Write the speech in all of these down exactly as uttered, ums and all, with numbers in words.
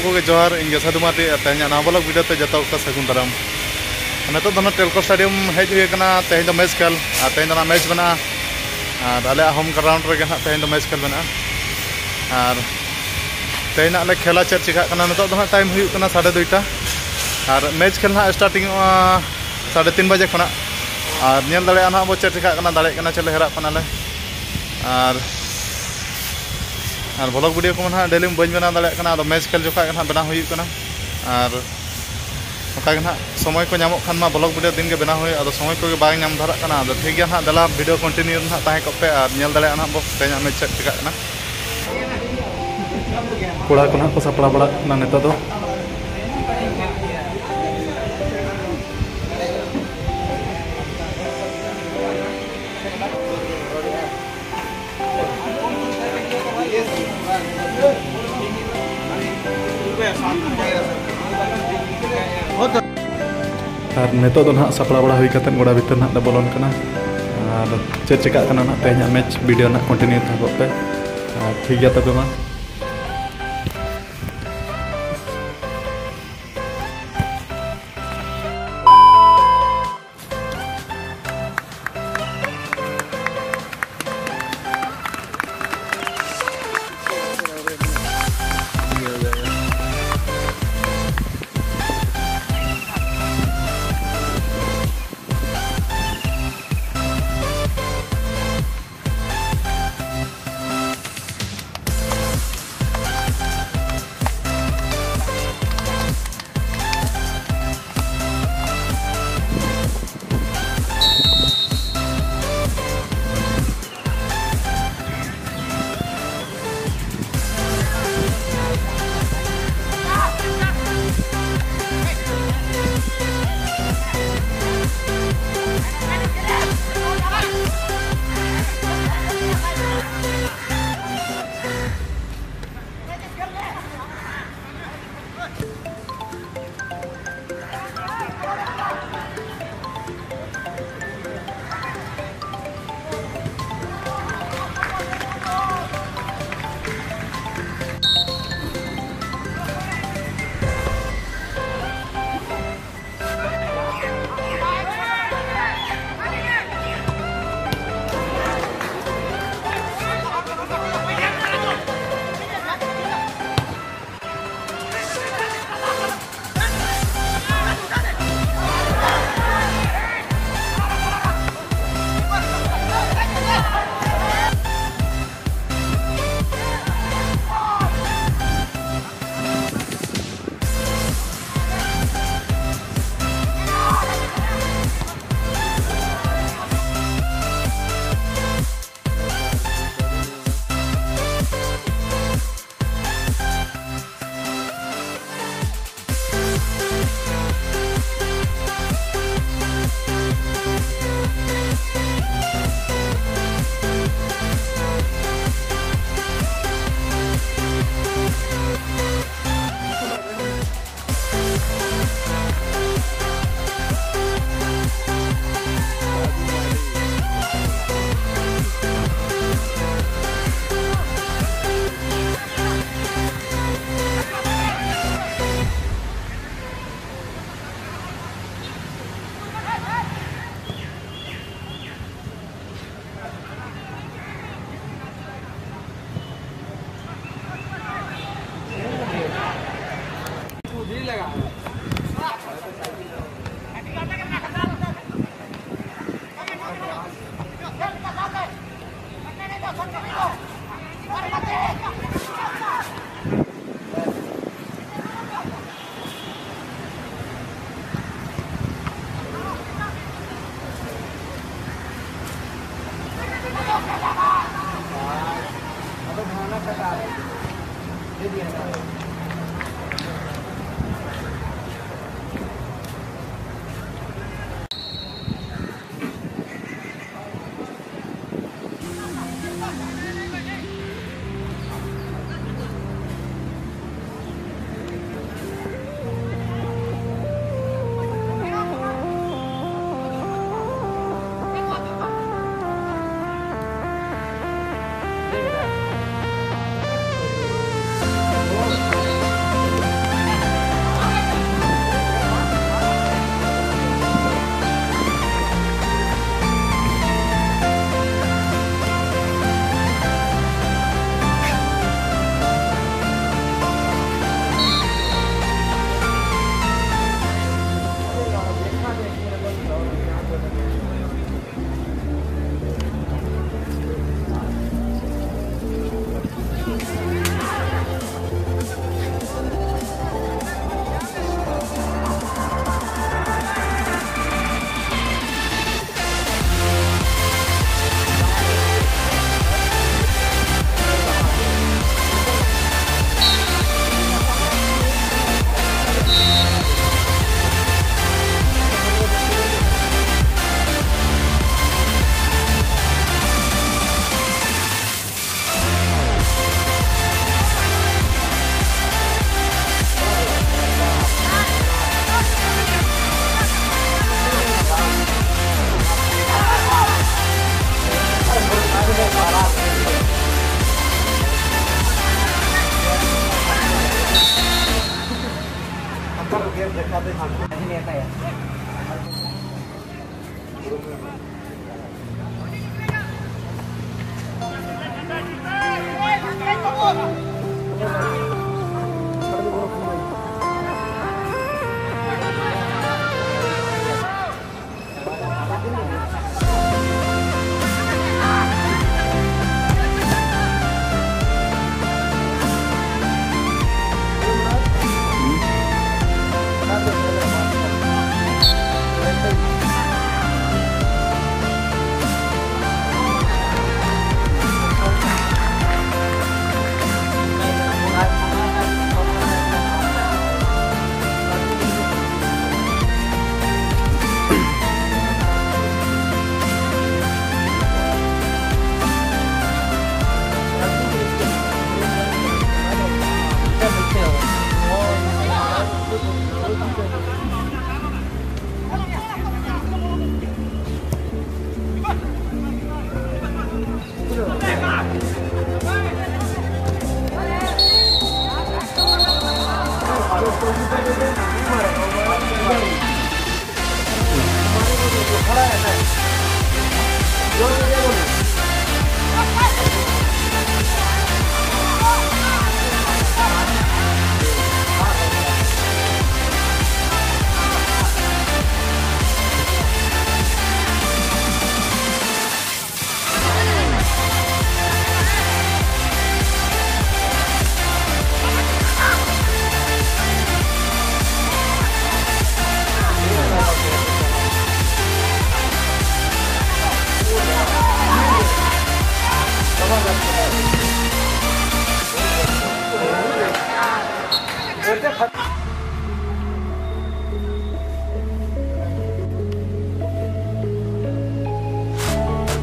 ᱠᱚᱜᱮ ᱡᱚᱦᱟᱨ, ᱤᱧ ᱜᱮ ᱥᱟᱹᱫᱷᱩ ᱢᱟᱨᱰᱤ᱾ ᱟᱨ ᱛᱮᱦᱮᱧᱟᱜ ᱱᱟᱣᱟ ᱵᱞᱚᱜ ᱵᱷᱤᱰᱤᱭᱳ ᱛᱮ ᱡᱚᱛᱚ ᱠᱚ ᱥᱟᱹᱜᱩᱱ ᱫᱟᱨᱟᱢ᱾ ᱟᱨ ᱱᱤᱛᱚᱜ ᱫᱚ ᱱᱚᱣᱟ ᱴᱮᱞᱠᱳ ᱥᱴᱮᱰᱤᱭᱟᱢ ᱦᱮᱡ ᱦᱩᱭ ᱟᱠᱟᱱᱟ᱾ ᱛᱮᱦᱮᱧ ᱫᱚ ᱢᱮᱪ ᱠᱷᱮᱞ, ᱟᱨ ᱛᱮᱦᱮᱧ ᱫᱚ ᱱᱟᱜ ᱢᱮᱪ ᱢᱮᱱᱟᱜᱼᱟ᱾ ᱟᱨ ᱟᱞᱮᱭᱟᱜ ᱦᱳᱢ ᱜᱨᱟᱣᱩᱱᱰ ᱨᱮᱜᱮ ᱱᱟᱜ ᱛᱮᱦᱮᱧ ᱫᱚ ᱢᱮᱪ ᱠᱷᱮᱞ ᱢᱮᱱᱟᱜᱼᱟ᱾ ᱟᱨ ᱛᱮᱦᱮᱧ ᱱᱟᱜ ᱞᱮ ᱠᱷᱮᱞᱟ, ᱪᱮᱫ ᱪᱤᱠᱟᱹᱜ ᱠᱟᱱᱟ᱾ ᱱᱤᱛᱚᱜ ᱫᱚ ᱱᱟᱜ ᱴᱟᱭᱤᱢ ᱦᱩᱭᱩᱜ ᱠᱟᱱᱟ ᱥᱟᱲᱮ ᱫᱩᱭᱴᱟ᱾ ᱟᱨ ᱢᱮᱪ ᱠᱷᱮᱞ ᱱᱟᱜ ᱥᱴᱟᱨᱴᱤᱝ ᱚᱜᱼᱟ ᱥᱟᱲᱮ ᱛᱤᱱ ᱵᱟᱡᱮ ᱠᱷᱚᱱᱟᱜ᱾ ᱟᱨ ᱧᱮᱞ ᱫᱟᱲᱮᱭᱟᱜᱼᱟ ᱱᱟᱜ ᱵᱚ ᱪᱮᱫ ᱪᱤᱠᱟᱹᱜ ᱠᱟᱱᱟ, ᱫᱟᱲᱮᱭᱟᱜ ᱠᱟᱱᱟ ᱪᱮᱫ ᱞᱮ ᱦᱮᱨᱟᱜ ᱠᱟᱱᱟᱞᱮ᱾ ᱟᱨ ᱟᱨ ᱵᱞᱚᱜ ᱵᱷᱤᱰᱤᱭᱳ ᱠᱚᱢᱟ ᱱᱟᱦᱟᱜ ᱰᱮᱞᱤ ᱵᱟᱹᱧ ᱵᱮᱱᱟᱣ ᱫᱟᱲᱮᱭᱟᱜ ᱠᱟᱱᱟ, ᱟᱫᱚ ᱢᱮᱪ ᱠᱷᱮᱞ ᱡᱚᱠᱷᱟᱜ ᱜᱮ ᱱᱟᱦᱟᱜ ᱵᱮᱱᱟᱣ ᱦᱩᱭᱩᱜ ᱠᱟᱱᱟ᱾ ᱟᱨ ᱚᱱᱠᱟ ᱜᱮ ᱱᱟᱦᱟᱜ ᱥᱚᱢᱚᱭ ᱠᱚ ᱧᱟᱢᱚᱜ ᱠᱷᱟᱱ ᱢᱟ ᱵᱞᱚᱜ ᱵᱷᱤᱰᱤᱭᱳ ᱫᱤᱱ ᱜᱮ ᱵᱮᱱᱟᱣ ᱦᱩᱭᱩᱜᱼᱟ, ᱟᱫᱚ ᱥᱚᱢᱚᱭ ᱠᱚᱜᱮ ᱵᱟᱝ ᱧᱟᱢ ᱫᱷᱟᱨᱟᱜ ᱠᱟᱱᱟ᱾ ᱟᱫᱚ ᱴᱷᱤᱠ ᱜᱮᱭᱟ ᱱᱟᱦᱟᱜ, ᱫᱮᱞᱟ ᱵᱷᱤᱰᱤᱭᱳ ᱠᱚᱱᱴᱤᱱᱤᱭᱩ ᱱᱟᱦᱟᱜ ᱛᱟᱦᱮᱸ ᱠᱚᱜ ᱯᱮ, ᱟᱨ ᱧᱮᱞ ᱫᱟᱲᱮᱭᱟᱜᱼᱟ ᱱᱟᱦᱟᱜ ᱵᱚ ᱛᱮᱦᱮᱧᱟᱜ ᱢᱮᱪ ᱪᱮᱫ ᱪᱤᱠᱟᱹᱜ ᱠᱟᱱᱟ᱾ ᱠᱚᱲᱟ ᱠᱚ ᱱᱟᱦᱟᱜ ᱠᱚ ᱥᱟᱯᱲᱟᱣ ᱵᱟᱲᱟᱜ ᱠᱟᱱᱟ ᱱᱤᱛᱚᱜ ᱫᱚ᱾ ᱟᱨ ᱱᱤᱛᱚᱜ ᱫᱚ ᱱᱟᱦᱟᱜ ᱥᱟᱯᱲᱟᱣ ᱵᱟᱲᱟ ᱦᱩᱭ ᱠᱟᱛᱮᱫ ᱜᱚᱰᱟ ᱵᱷᱤᱛᱟᱹᱨ ᱱᱟᱦᱟᱜ ᱞᱮ ᱵᱚᱞᱚᱱ ᱠᱟᱱᱟ᱾ ᱟᱨ ᱪᱮᱫ ᱪᱮᱠᱟᱜ ᱠᱟᱱᱟ ᱱᱟᱦᱟᱜ ᱛᱮᱦᱮᱧᱟᱜ ᱢᱮᱪ ᱵᱷᱤᱰᱤᱭᱳ ᱱᱟᱦᱟᱜ ᱠᱚᱱᱴᱤᱱᱤᱭᱩ ᱛᱟᱦᱮᱸ ᱠᱚᱜ ᱯᱮ᱾ ᱟᱨ ᱴᱷᱤᱠ ᱜᱮᱭᱟ ᱛᱚᱵᱮ ᱢᱟ᱾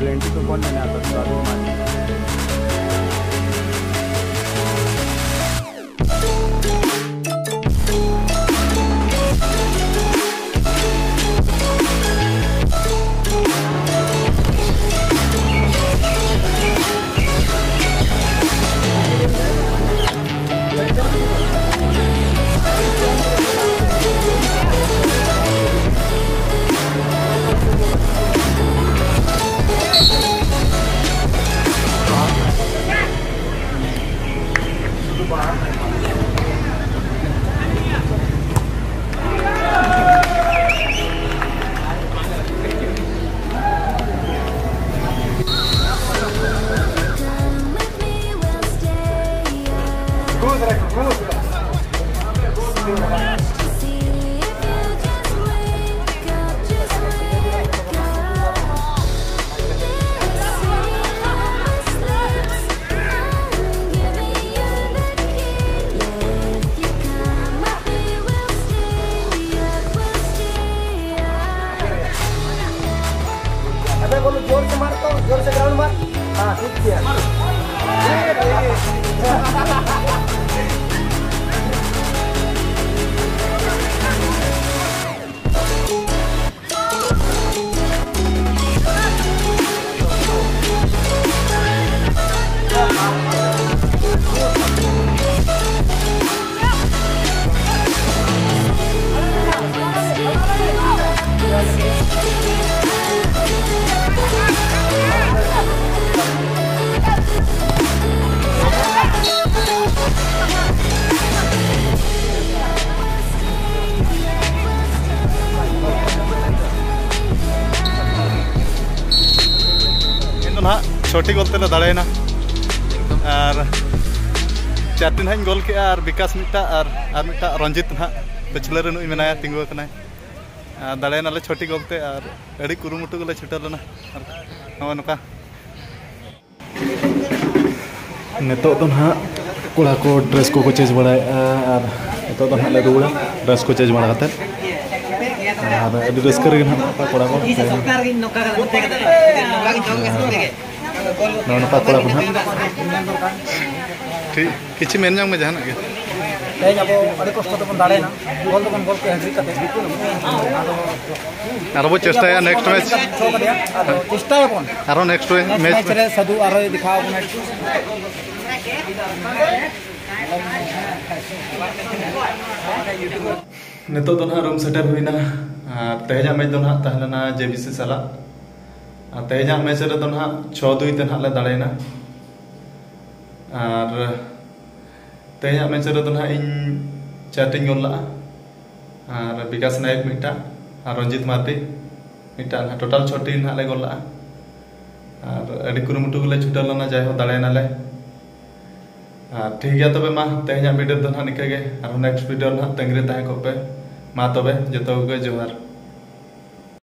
प्लेंटी तो कौन लेने आता था? अबे बोलो, जोर से मार तो, जोर से ग्राउंड मार। हाँ, ठीक किया। ᱤᱧ ᱫᱚ ᱱᱟᱦᱟᱜ ᱪᱷᱚᱴᱤ ᱜᱳᱞ ᱛᱮᱞᱮ ᱫᱟᱲᱮᱭᱮᱱᱟ᱾ ᱟᱨ ᱪᱟᱨᱴᱤ ᱱᱟᱦᱟᱜ ᱤᱧ ᱜᱳᱞ ᱠᱮᱜᱼᱟ, ᱟᱨ ᱵᱤᱠᱟᱥ ᱢᱤᱫᱴᱟᱜ, ᱟᱨ, ᱟᱨ ᱢᱤᱫᱴᱟᱜ ᱨᱚᱧᱡᱤᱛ ᱱᱟᱦᱟᱜ ᱯᱟᱹᱪᱷᱞᱟᱹ ᱨᱮ ᱱᱩᱭ ᱢᱮᱱᱟᱭᱟ, ᱛᱤᱸᱜᱩ ᱟᱠᱟᱱᱟᱭ᱾ ᱟᱨ ᱫᱟᱲᱮᱭᱮᱱᱟᱞᱮ ᱪᱷᱚᱴᱤ ᱜᱳᱞ ᱛᱮ, ᱟᱨ ᱟᱹᱰᱤ ᱠᱩᱨᱩᱢᱩᱴᱩ ᱜᱮᱞᱮ ᱪᱷᱩᱴᱟᱹᱣ ᱞᱮᱱᱟ᱾ ᱟᱨ ᱱᱚᱜᱼᱚᱭ ᱱᱚᱝᱠᱟ᱾ ᱱᱤᱛᱚᱜ ᱫᱚ ᱱᱟᱦᱟᱜ ᱠᱚᱲᱟ ᱠᱚ ᱰᱨᱮᱥ ᱠᱚᱠᱚ ᱪᱮᱧᱡᱽ ᱵᱟᱲᱟᱭᱮᱫᱼᱟ, ᱟᱨ ᱱᱤᱛᱚᱜ ᱫᱚ ᱱᱟᱦᱟᱜ ᱞᱮ ᱨᱩᱣᱟᱹᱲᱟ ᱰᱨᱮᱥ ᱠᱚ ᱪᱮᱧᱡᱽ ᱵᱟᱲᱟ ᱠᱟᱛᱮᱫ᱾ ᱟᱨ ᱟᱹᱰᱤ ᱨᱟᱹᱥᱠᱟᱹ ᱨᱮᱜᱮ ᱱᱟᱦᱟᱜ ᱱᱚᱝᱠᱟ ᱠᱚᱲᱟ ᱠᱚ ᱛᱮᱦᱮᱧ᱾ ᱱᱚᱜᱼᱚ ᱱᱚᱝᱠᱟ ᱠᱚᱲᱟ ᱠᱚ ᱱᱟᱦᱟᱜ᱾ ᱴᱷᱤᱠ, ᱠᱤᱪᱷᱩ ᱢᱮᱱ ᱧᱟᱢ ᱢᱮ ᱡᱟᱦᱟᱱᱟᱜ ᱜᱮ᱾ ᱛᱮᱦᱮᱧ ᱟᱵᱚ ᱟᱹᱰᱤ ᱠᱚᱥᱴᱚ ᱛᱮᱵᱚᱱ ᱫᱟᱲᱮᱭᱮᱱᱟ, ᱜᱳᱞ ᱫᱚᱵᱚᱱ ᱜᱳᱞ ᱠᱮᱫᱟ ᱦᱮᱴᱨᱤᱠ ᱠᱟᱛᱮ᱾ ᱟᱫᱚ ᱟᱨᱚ ᱵᱚ ᱪᱮᱥᱴᱟᱭᱟ ᱱᱮᱠᱥᱴ ᱢᱮᱪ᱾ ᱪᱮᱥᱴᱟᱭᱟᱵᱚᱱ᱾ ᱟᱨᱚ ᱱᱮᱠᱥᱴ ᱢᱮᱪ ᱨᱮ ᱥᱟᱹᱫᱷᱩ ᱟᱨᱚᱭ ᱫᱮᱠᱷᱟᱣ ᱟᱵᱚᱱᱟ᱾ ᱱᱤᱛᱚᱜ ᱫᱚ ᱱᱟᱦᱟᱜ ᱨᱩᱢ ᱥᱮᱴᱮᱨ ᱦᱩᱭᱱᱟ᱾ ᱟᱨ ᱛᱮᱦᱮᱧᱟᱜ ᱢᱮᱪ ᱫᱚ ᱱᱟᱦᱟᱜ ᱛᱟᱦᱮᱸ ᱞᱮᱱᱟ ᱡᱮ ᱵᱤ ᱥᱤ ᱥᱟᱞᱟᱜ᱾ ᱟᱨ ᱛᱮᱦᱮᱧᱟᱜ ᱢᱮᱪ ᱨᱮᱫᱚ ᱱᱟᱦᱟᱜ ᱪᱷᱚ ᱫᱩᱭ ᱛᱮ ᱱᱟᱦᱟᱜ ᱞᱮ ᱫᱟᱲᱮᱭᱮᱱᱟ᱾ ᱟᱨ ᱛᱮᱦᱮᱧᱟᱜ ᱢᱮᱪ ᱨᱮᱫᱚ ᱱᱟᱦᱟᱜ ᱤᱧ ᱪᱟᱨᱴᱤᱧ ᱜᱳᱞ ᱞᱟᱜᱼᱟ, ᱟᱨ ᱵᱤᱠᱟᱥ ᱱᱟᱭᱮᱠ ᱢᱤᱫᱴᱟᱝ, ᱟᱨ ᱨᱚᱧᱡᱤᱛ ᱢᱟᱨᱰᱤ ᱢᱤᱫᱴᱟᱝ, ᱱᱟᱦᱟᱜ ᱴᱳᱴᱟᱞ ᱪᱷᱚᱴᱤ ᱱᱟᱦᱟᱜ ᱞᱮ ᱜᱳᱞ ᱞᱟᱜᱼᱟ᱾ ᱟᱨ ᱟᱹᱰᱤ ᱠᱩᱨᱩᱢᱩᱴᱩ ᱜᱮᱞᱮ ᱪᱷᱩᱴᱟᱹᱣ ᱞᱮᱱᱟ, ᱡᱟᱭᱦᱳᱠ ᱫᱟᱲᱮᱭᱮᱱᱟᱞᱮ᱾ ᱟᱨ ᱴᱷᱤᱠ ᱜᱮᱭᱟ, ᱛᱚᱵᱮ ᱢᱟ ᱛᱮᱦᱮᱧᱟᱜ ᱵᱷᱤᱰᱤᱭᱳ ᱫᱚ ᱱᱟᱦᱟᱜ ᱱᱤᱝᱠᱟᱹ ᱜᱮ᱾ ᱟᱨᱦᱚᱸ ᱱᱮᱠᱥᱴ ᱵᱷᱤᱰᱤᱭᱳ ᱱᱟᱦᱟᱜ ᱛᱟᱺᱜᱤ ᱨᱮ ᱛᱟᱦᱮᱸ ᱠᱚᱜ ᱯᱮ᱾ ᱢᱟ ᱛᱚᱵᱮ ᱡᱚᱛᱚ ᱠᱚᱜᱮ ᱡᱚᱦᱟᱨ᱾